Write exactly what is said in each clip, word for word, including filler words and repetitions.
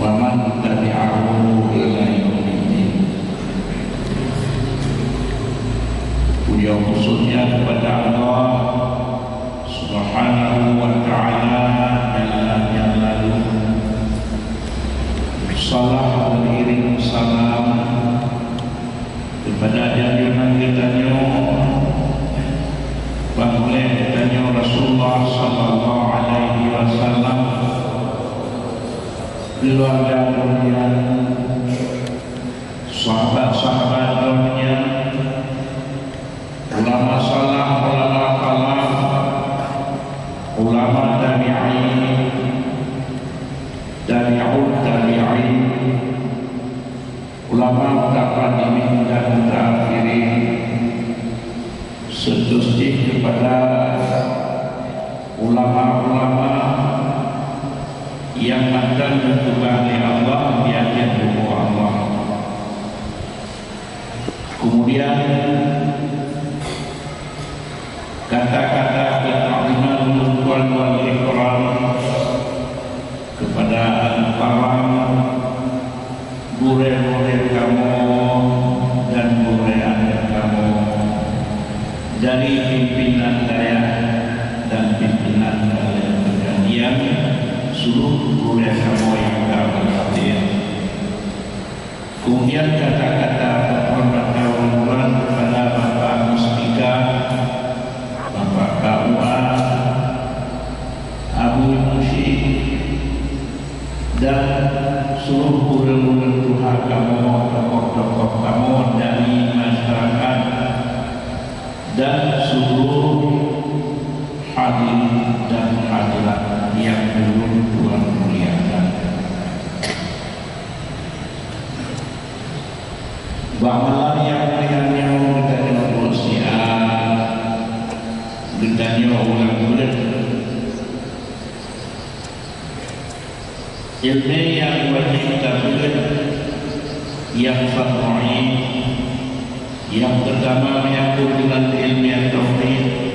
wa man tabi'ahu ila yaumiddin. Puja khususnya kepada Allah Subhanahu wa Ta'ala Jalla Jalaluhu. Salam beriring salam kepada junjungan geutanyoe, Pangulèe geutanyoe Rasulullah sallallahu alaihi wasallam, keluarga geuh nyan, sahabat-sahabat geuh nyan, ulama salaf, ulama khalaf, ulama tabi'in, tabi'ut tabi'in, ulama mutaqaddimin dan mutaakhirin, seterusnya kepada ulama-ulama nyang mantong geukeubah lé Allah di ateueh bumoe Allah. Kemudian, kata-kata ketakziman wal ikram kepada al-karam, gurèe-gurèe kamoe dan gurèe aneuk kamoe, dari pimpinan dayah dan pimpinan dayah keujadian, seluruh gurèe kamoe nyang ka beuhadir. Kemudian kata-kata penghormatan ulôn kepada Bapak Muspika, Bapak K U A, Abu Musyik, dan seluruh ureueng-ureueng tuha kamoe, tokoh-tokoh kamoe dari masyarakat, dan seluruh hadirin dan hadirat nyang ulôn tuan muliakan. Bak malam nyang mulia nyoe geutanyoe peusiap, geutanyoe ulang beuet. Ileumèe nyang wajéb tabeuet nyang fardu ain, nyang peurtama menyangkut deungon ileumèe tauhid.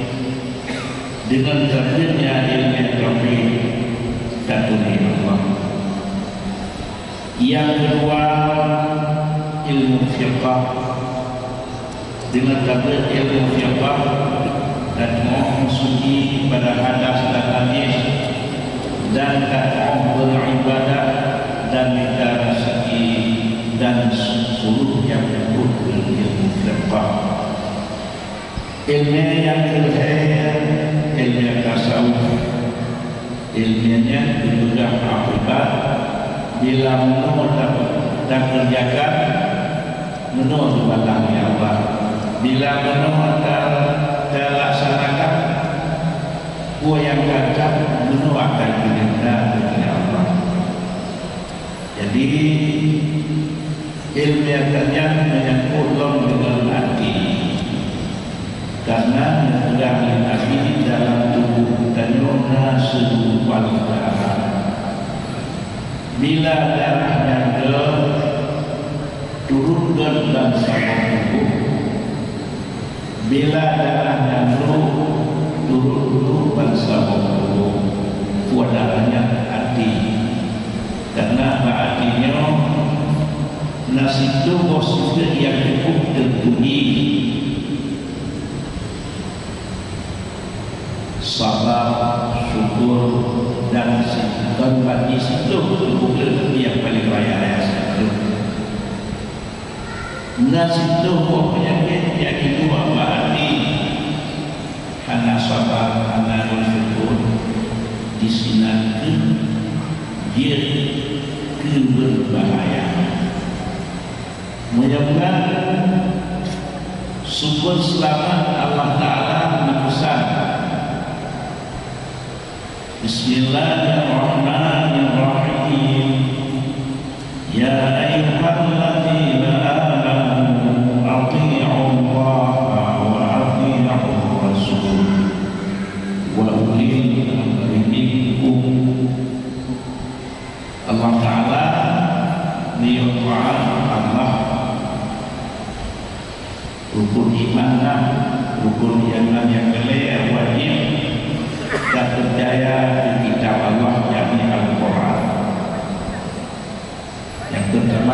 Deungon tabeuet nyang ileumèe tauhid, taturi Allah. Nyang keudua, ilmu fiqah. Deungon tabeuet ilmu fiqah, tateu'oh meusuci pada hadas dan najis, dan tateu'oh beuribadat dan mita raseuki dan seluruh nyang menyangkut deungon ilmu fiqah. Ileumèe nyang keulhèe, ileumèe tasawuf. Ileumèe nyan geupeugah akibat, bila meunoe ta-, takeureujakan, meunoe teubalah lé Allah. Bila meunoe ta-, talaksanakan, peue nyang ka that, meunoe akan geuneuk that lé Allah. Jadi, ileumèe nyan menyangkut lom deungon até. Karena neupeugah lé Nabi, dalam tuboh geutanyoe na sireutôh darah. Bila darah nyan rhot, turot rhot bansaboh tuboh. Bila darah nyan rhot, turot rhot bansaboh tuboh. Peue darah nyan? Até. Karena bak até nyoe na sireutôh boh sifeut nyang cukup teupuji. Sabar, syukur, dan si-, dan bagi sireutôh teupuji nyang paleng raya-raya sireutôh. Na sireutôh boh peunyakét nyang jibuet bak até, hana sabar, hana bersyukur, disinan kheueh jeuet keu beubahaya. Mudah-mudahan sumber seulamat Allah Taala meupeusan, Bismillahirrahmanirrahim. Ya ayyuhalladzina amanu athi'ullaha wa athi'ur rasul wa ulil amri minkum. Allah Taala, nyoe taat Allah. Rukun iman na, rukun iman nyang keulhèe wajéb tapeucaya keu kitab Allah, yakni Al-Quran.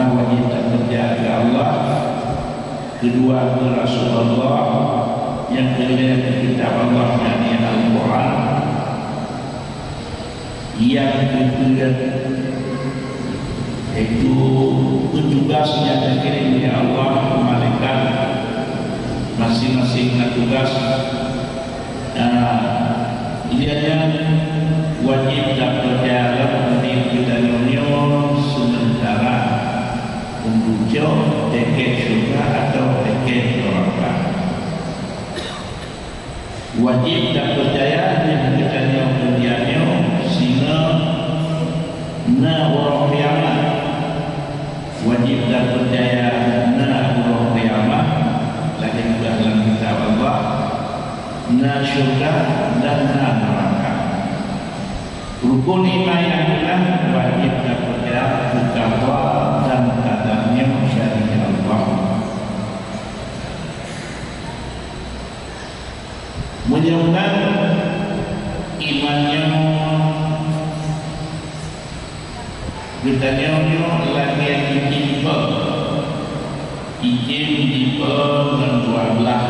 Wajib tapeurcaya keu Allah, keudua keu Rasulullah, nyang keulhèe keu kitab Allah, yakni Al-Quran, nyang keupeuet, yaitu peutugas nyang geukirém lé Allah, malaikat maséng-maséng na tugas. Nah, lheueh nyan wajéb tapeurcaya lom udép geutanyoe nyoe seumeuntara untuk jok tiket syeuruga atawa tiket neuraka. Wajéb tapeurcaya nyan geutanyoe keudroe nyoe singoh na uroe kiamat. Wajéb tapeurcaya na uroe kiamat, lagèe geupeugah lam kitab Allah, na syeuruga dan na neuraka. Rukun iman nyang keunam wajéb tapeurcaya keu qada dan qadar nyoe dari Allah. Meunyoe na iman nyoe, geutanyoe nyoe lagèe cicém peue. Cicém jipeue ngon dua blaih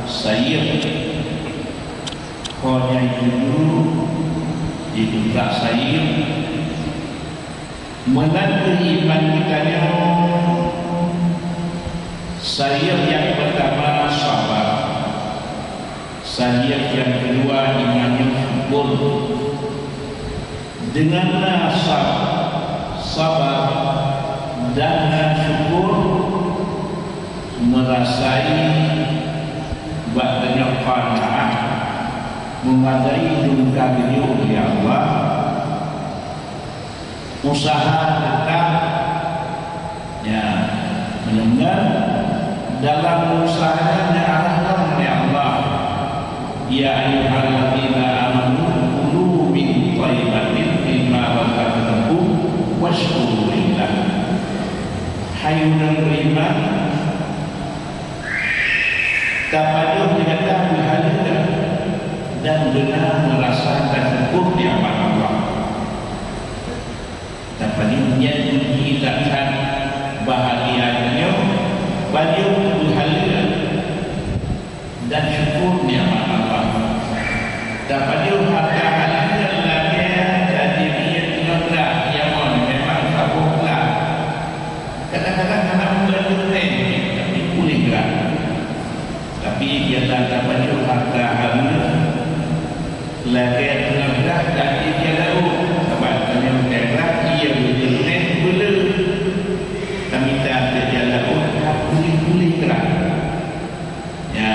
sayeuep. Ho nyang tujoh jitubrak sayeuep. Meunan kheueh iman geutanyoe, sayeuep nyang peurtama sabar, sayeuep nyang keudua iman nyoe syukur. Deungon na sab-, sabar dan na syukur, meurasai bak tanyoe qanaah, meumadai dum ka geuyue lé Allah. Usaha teutab, ya, meunyoe dalam usaha nyan diarahkan lé Allah, "Ya ayyuhalladzina amanu kulu min thayyibatin mimma razaqnakum wasykuru lillah." Hai ureuëng beriman, tapajoh di gata peuhaleueng dan beuna meurasa tasyukur nikmat Allah. Tapajoh nyan kunci that-that bahagia nyoe, pajoh peuhaleueng dan syukur nikmat Allah. Tapajoh harta halal lagèe tajih ié teungoh grah, ya mon, memang saboh grah. Kadang-kadang hana meulaju neng, tapi puléh grah. Tapi bila tapajoh harta hareuem, lagèe teungoh grah tajih ié laôt, sabab teungoh grah ié beuleuh neng beuleuh. Tamita tajih ié laôt, ka puléh-puléh grah. Ya,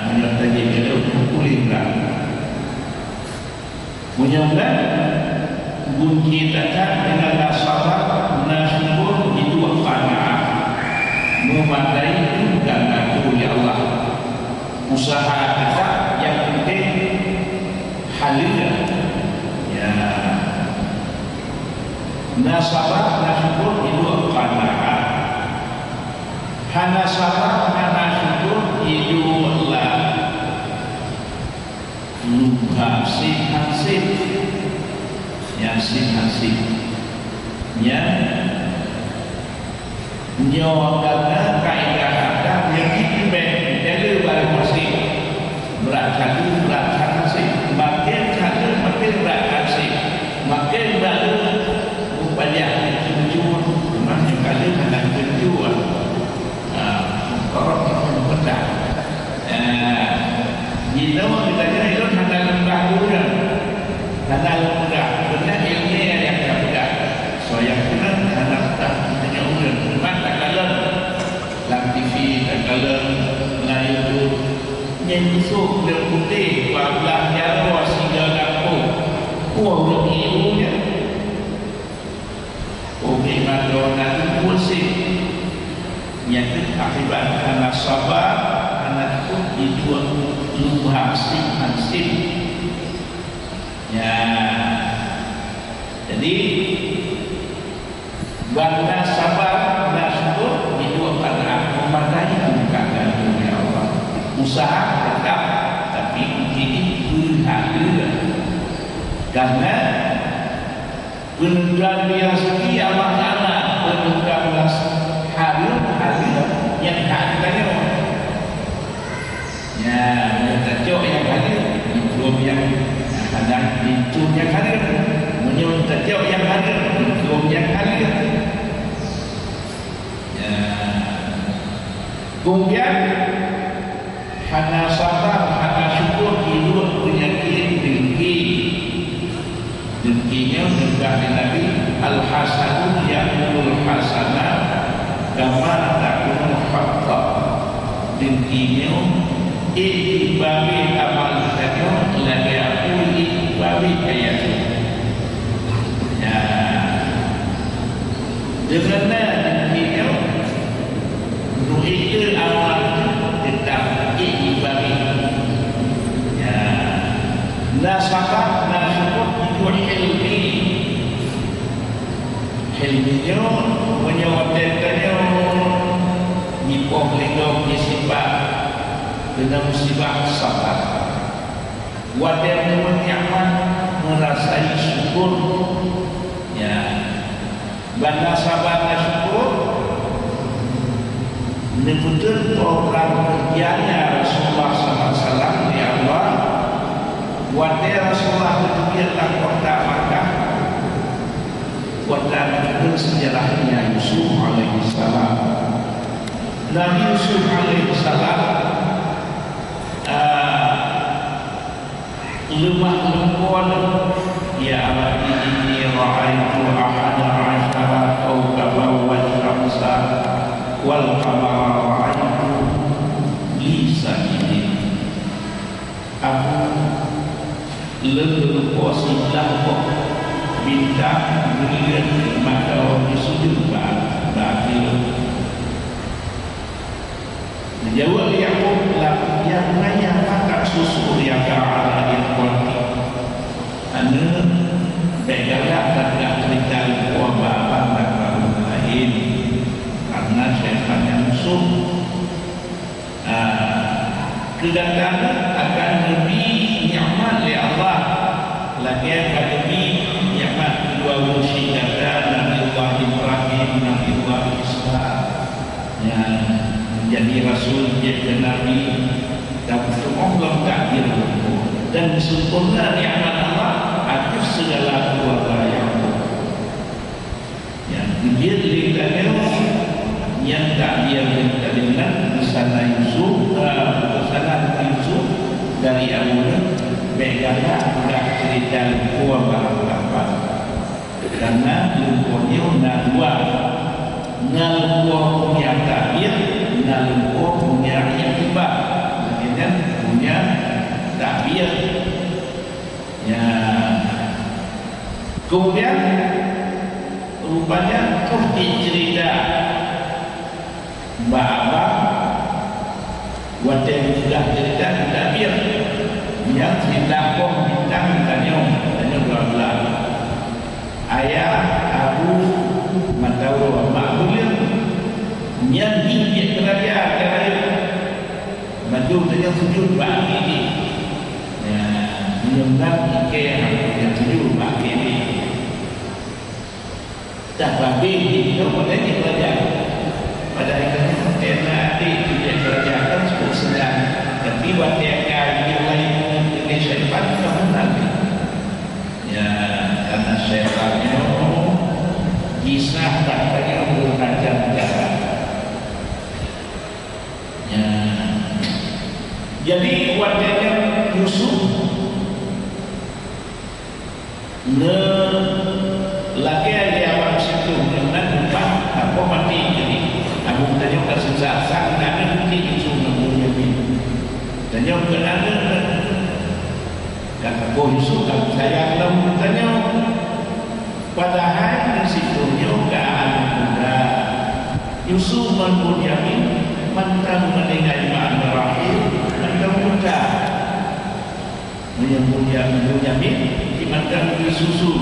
meunyoe tajih ié laôt, ka puléh grah. Meunyoe na kunci that-that deungon na sabar, na syukur, jiduek qanaah. Meumadai teuh dan atu lé Allah. Usaha teutab nyang penting haleueng. Ya. Na sabar, na syukur, jiduek qanaah. Hana sabar, hana syukur, jiduek la. Lubha sép hansép. Nyang sép hansép. Nyang nyoe karena kaidah agam nyang jiteubiet dari baru masih. Brat satu, brat hansép. Makin satu, makin brat hansép. Makin baru mupajah lucu-lucu. Memang nyang kali hana lucu. Ah, korok, korok, pecah. Ah, jinoe geutanyoe ilôn hana lôn peugah keu ureueng, hana lôn peugah, beuna ilèe nyang ka peugah. Soe nyang keunong hana peugah geutanyoe ureueng, teuma takalon lam T V, takalon lam YouTube. Nyan busôk ureueng putéh, bablah jaroe sigoe gampông. Wah, ureueng ié nyan. Ubé mantong na teupeu sép. Nyan kheueh akibat hana sabar, hana teupeu jiduek lubha sép hansép. Ya. Jadi, ban na sabar, na syukur, jiduek qanaah, meumadai teuh keu Allah. Usaha tetap, tapi kunci jih peuhaleueng. Karena Peuneutrang di raseuki Allah Taala, peuneutrang Hareuem, hareuem nyang hana tanyong. Nyan, meunyoe tacok nyang hareuem, ditueng nyang hana, ditueng nyang hareuem. Meunyoe tacok nyang hareuem, ditueng nyang hareuem. Nyan. Kemudian, hana sabar, hana syukur, iluek peunyakét deungki. Deungki nyoe peugah lé Nabi, "Al-hasadu ya'kulul hasanat kama ta'kulul hathah." Deungki nyoe ék babah amal geutanyoe lagèe apui ék babah kayèe. Ya. Deungon na deungki nyoe, neuék le amal teutap ék ibaréh. Ya. Na sabar, na syukur, jijok hilmi. Hilmi nyoe, meunyoe watèe tanyoe jipoh lé gob, jisibak, keunan musibah, sabar. Watèe meuneuk nikmat, meurasai syukur. Ya. Banda sabar dan syukur, neupeuteuet program kerjanya Rasulullah sallallahu alaihi wasallam di Allah. Watèe Rasulullah geuteubiet lam kota Makkah, kota geuteubiet sejarahnya Yusuf alaihissalam. Nabi Yusuf alaihissalam, ah, leumah lumpoe, "Ya abati inni ra'aitu ahada asyara kaukaban wasyamsa wal qamara ra'aituhum li sajidin." Abu, lôn lumpoe siblaih boh bintang, buleuen, maka lôn sujud bak, bak lôn. Geujaweueb lé Yakub, "Ya bunayya, ma taqsusu ru'yaka 'ala ikhwatik?" Aneuk, bèk galak that geuceurita lumpoe bak abang dan bak ureueng laén, kareuna syaitan nyan musoh. Ah, keu gata akan neubi nikmat lé Allah, lagèe ka neubi nikmat keu dua mursyid gata, Nabiullah Ibrahim, Nabiullah Ishak. Nyan, jadi rasul, jeuet keu nabi, dan teupeue lom takdir Allah. Dan sempurna nikmat Allah atas segala keluarga Yakub. Nyan, jeuet lé tanyoe, nyan takdir lé tanyoe, nyan, di sana Yusuf, ah, pesanan Yusuf dari Abu Yusuf, bèk galak peugah cerita lumpoe barang tampan. Karena lumpoe nyoe na dua. Na lumpoe punya takbir, na lumpoe punya iktibar. Lagèe nyan punya takbir. Ya. Kemudian, rupanya, troh jicerita bak abang, watèe geupeugah cerita takbir, nyang siblaih boh bintang tanyoe, tanyoe dua blah. Ayah, abu, mata uroe, mak buleuen, nyan jih keu raja, keu rayeuk. Mandum tanyoe sujud bak kiri. Ya, meunyoe na ikèe, nyan sujud bak kiri. Dah babah jih nyoe model jih raja. Padahai nyoe model na até jih raja kan cukup sedang. Tapi watèe ka jih laén ngon syaitan ka menang. Ya, karena syaitan nyoe kisah tak tanya bermacam cara. Ya. Jadi watèe nyan Yusuf Neulakèe lé awak siplôh nyan, na teumpat, apa mati jadi. Abu tanyoe ka seusa sang na neuti Yusuf ngon Bunyamin. Tanyoe keunan ka saboh Yusuf ka sayang lom tanyoe. Padahai siplôh nyoe ka aneuk muda. Yusuf ngon Bunyamin mantong meuninggai mak Rahil mantong muda. Meunyoe Bunyamin, Bunyamin dimantong disusu.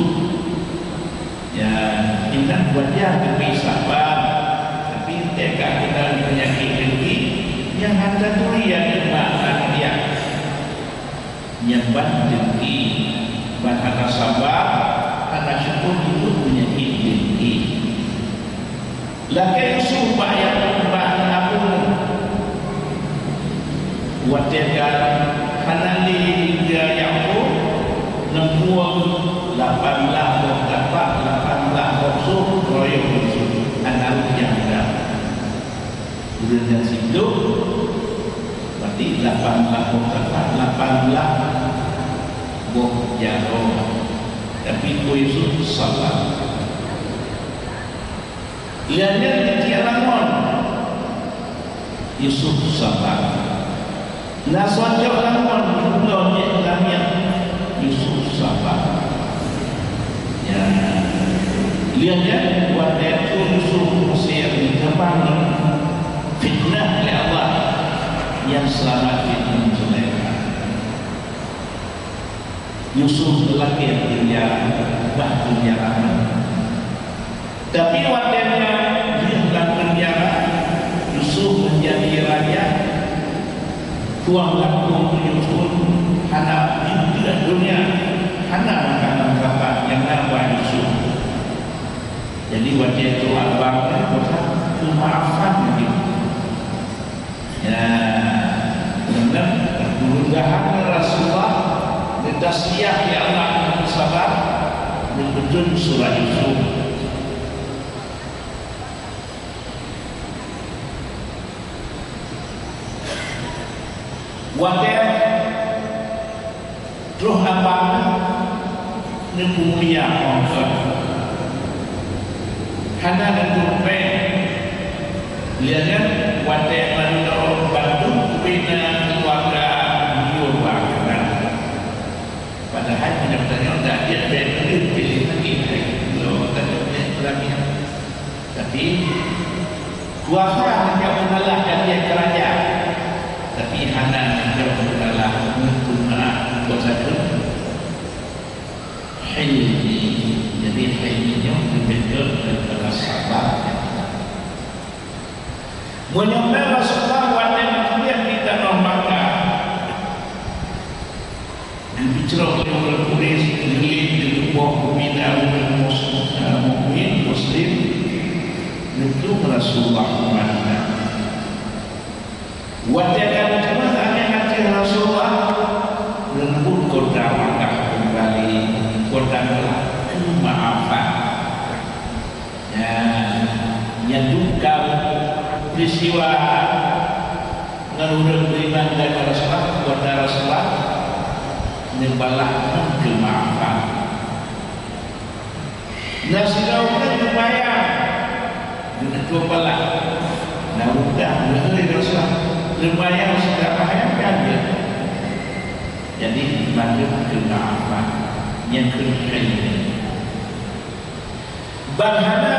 Ya, intat buat dia demi sabar. Tapi teuka keunan peunyakét dengki, nyang hana turi ya nibak aneuk dia. Nyan ban dengki, ban hana sabar, hana syukur, ibu peunyakét dengki. Lah Hana lé Yakub, neupue lapan blaih boh tapak, lapan blaih boh sôk, royong Yusuf. Hana lé nyang muda. Ureueng nyang sibloh, berarti lapan blaih boh tapak, lapan blaih boh jaroe. Tapi Yusuf sabar. Lheueh nyan geutiek lam ngon, Yusuf sabar. Na soe cok lam ngon, jiploh jih lam miet, Yusuf sabar. Ya. Lheueh nyan watèe Yusuf Mesir, teuma fitnah lé Allah, nyang seulamat fitnah Zulaikha. Yusuf geulakèe di penjara, bah penjara. Tapi watèe nyan jih lam penjara, Yusuf menjadi raja. Tuan lampôh Yusuf hana jeuet donya, hana makanan sapat nyang na bak Yusuf. Jadi watèe tu abang nyan beurhak peumaafan laju. Ya, deungon kemudahan Rasulullah, geutasliah lé Allah, sabar, geupeujeuet surah Yusuf. Watèe Troh abang neupeumulia mongkot. Hana neutôp bèe. Lheueh nyan watèe mandum bandum bina keuluwarga beliau bak keunan. Padahai meunyoe tanyoe dak jeuet bèe, piléh lagèe nyan. Lo tanyoe bèe lagèe nyan. Tapi, kuasa hana meungalah dan dia keraja. Tapi, hana meungalah untuk meunang kuasa tu. Hilmi. Jadi, hilmi nyoe lebih ke daripada sabar. Meunyoe Rasulullah watèe meukuliah di tanoh Makkah, Geupeucrok lé ureueng Quraisy, geulét di tuboh peuminan ureueng mus-, eh, mukmin, muslim, neutôp Rasulullah u Madinah. Watèe ka geukeumah aneuk ateueh Rasulullah, leumbut kota Makkah keumbali, kota keumaafan. Ya, nyan tu ka peristiwa ngon ureueng beriman dan Rasulullah, kepada Rasulullah, neubalah ngon keumaafan. Na sidroe ureueng neumayang, geuneuk balah. Na mudah, neuhôi Rasulullah, neumayang sidroe pahayang kan dia. Jadi, bandum keumaafan. Nyang keu Ban hana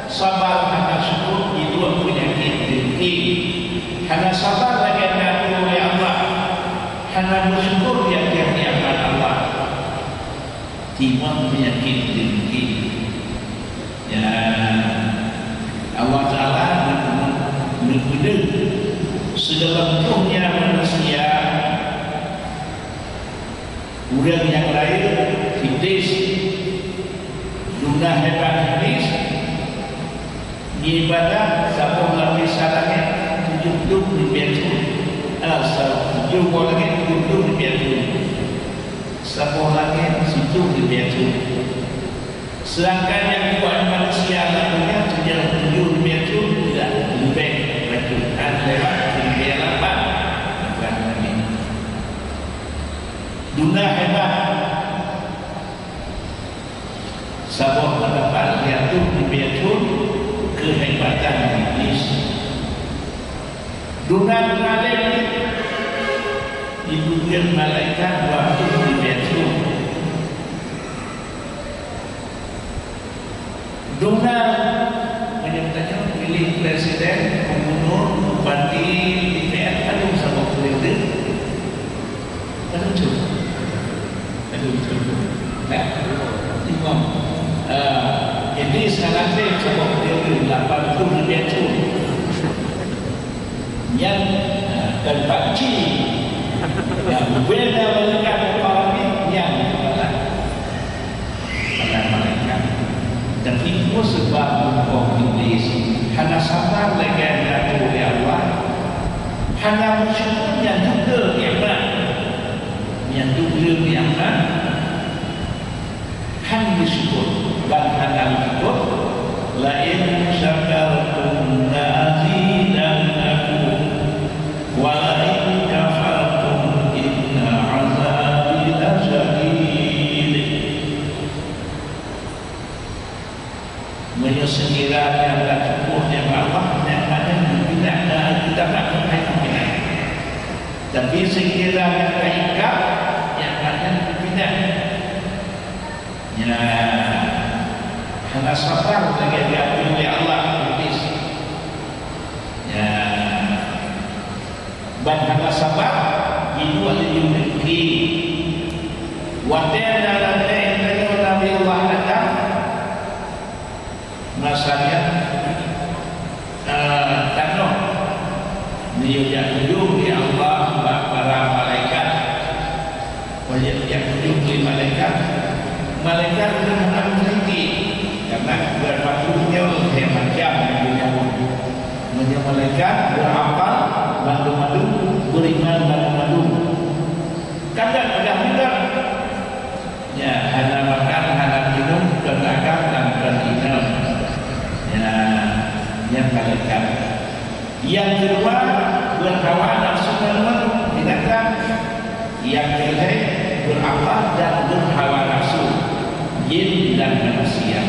sabar, hana syukur, jiduek peunyakét deungki. Hana sabar lagèe geuatur lé Allah. Hana meusyukur di ateueh nikmat Allah. Timbang peunyakét deungki. Ya, Allah Taala neupeudeuh sigohlom donya manusia. Ureueng nyang laén, Iblis. Dum na hebat Iblis, ngibadah saboh lapisan langét tujoh ploh ribèe thon. Ah, sa-, tujoh boh langét tujoh ploh ribèe thon. Saboh langét siplôh ribèe thon. Seudangkan nyang buet manusia lam donya tujoh ploh ribèe thon, tidak, leubeh bacut. Hana lewat ribèe lapan. Bukan lagi. Dum na hebat. Saboh pendapat jatuh di Betul kehebatan Iblis. Dum na alim, ibu malaikat waktu di Betul. Dum na, meunyoe tanyoe piléh presiden, gubernur, bupati, D P R, aduh, saboh peureudeuh. Aduh, cuk. Aduh, cuk. Nah, imam. Ah, jadi sangat saboh peureudeuh, lapan puluh lebih, cuk. Nyan, ah, dan Pak Ji. Nyan, beda malaikat para ni, nyan, malaikat. Tapi peue sabab mukoh Iblis hana sabar lagèe geuatur lé Allah? Hana meusyukur nyan dum le nikmat. Nyan dum le nikmat. Han meusyukur dan hana meusyukur. "La in syakartum la azidannakum, wa la in kafartum inna azabi lasyadid." Meunyoe seukira nyang ka cukup nyan Allah, nyan mana geupinak na geutanah keuhai geupinak. Tapi seukira nyang ka ingkar, nyan mana geupinak. Ya, hana sabar lagée geuyue Allah Iblis. Ya. Ban hana sabar, jiduek laju dengki. Watée na lam tanyoe Nabi Allah Adam, masa nyan, eh, tanoh neuyue jak kujong lé Allah bak para malaikat. Wajéb jak kujong lé malaikat. Malaikat ureuëng hana meuteuliti, karena bulan waktu nyoe lhée macam nyang geunyaut. Meunyoe malaikat beurakal bandum-bandum, beriman bandum-bandum. Kadang peugah meunan, ya, hana makan, hana minum, kon agam dan kon inong. Ya, nyan malaikat. Nyang keudua, beuhawa nafsu manusia, binatang. Nyang keulhée, beurakal dan beuhawa nafsu, jin dan manusia.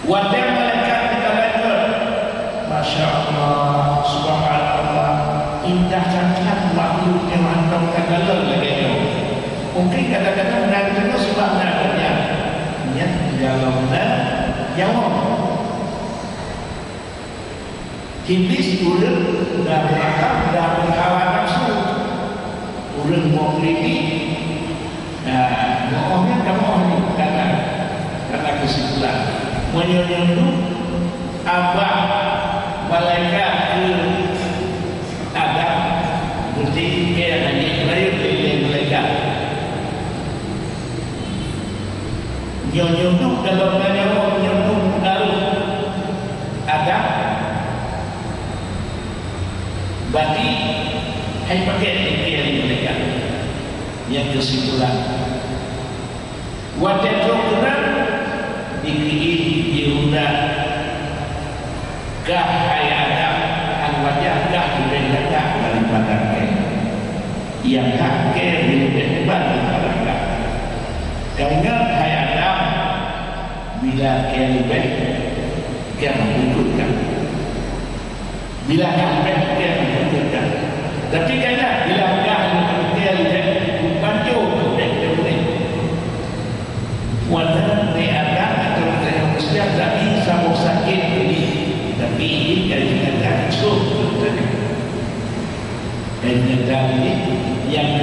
Watée malaikat geukalon, masya Allah, subhanallah, indah that makhluk nyang mantong takalon lagée nyoe. Mungkin kadang-kadang na geudeungoe sibak na geuh nyan, nyan golom na nyawöng. Iblis ureuëng na beurakal dan beuhawa nafsu. Ureuëng mukribi, nah, meu'oh nyan ka meu'oh nyoe, karena, karena keusimpulan. Meunyoe nyoe tu, abah malaikat keu Adam, berarti ke hana jirayeuk lé malaikat. Nyoe, nyoe tu, kalau tanyong nyoe tu pengaruh Adam, berarti hai pakai lé malaikat. Nyang keusimpulan, watée trok keunan, dikeuieng di undang, "Kah hai Adam, an wajah kah leubeh gagah daripada kée. Nyang hak kée leubeh hebat daripada kah. Kaingat hai Adam, bila kée leubeh, kée meukeukeuh kah." Bila ka leubeh, kée meukeukeuh kah. Tapi ka nyan, bila ka leubeh, kée leubeh, banco leubeh, leubeh. Wan lé Adam atau manusia, tapi saboh sakét ini. Tapi ini dari nyata, so, dari nyata ini yang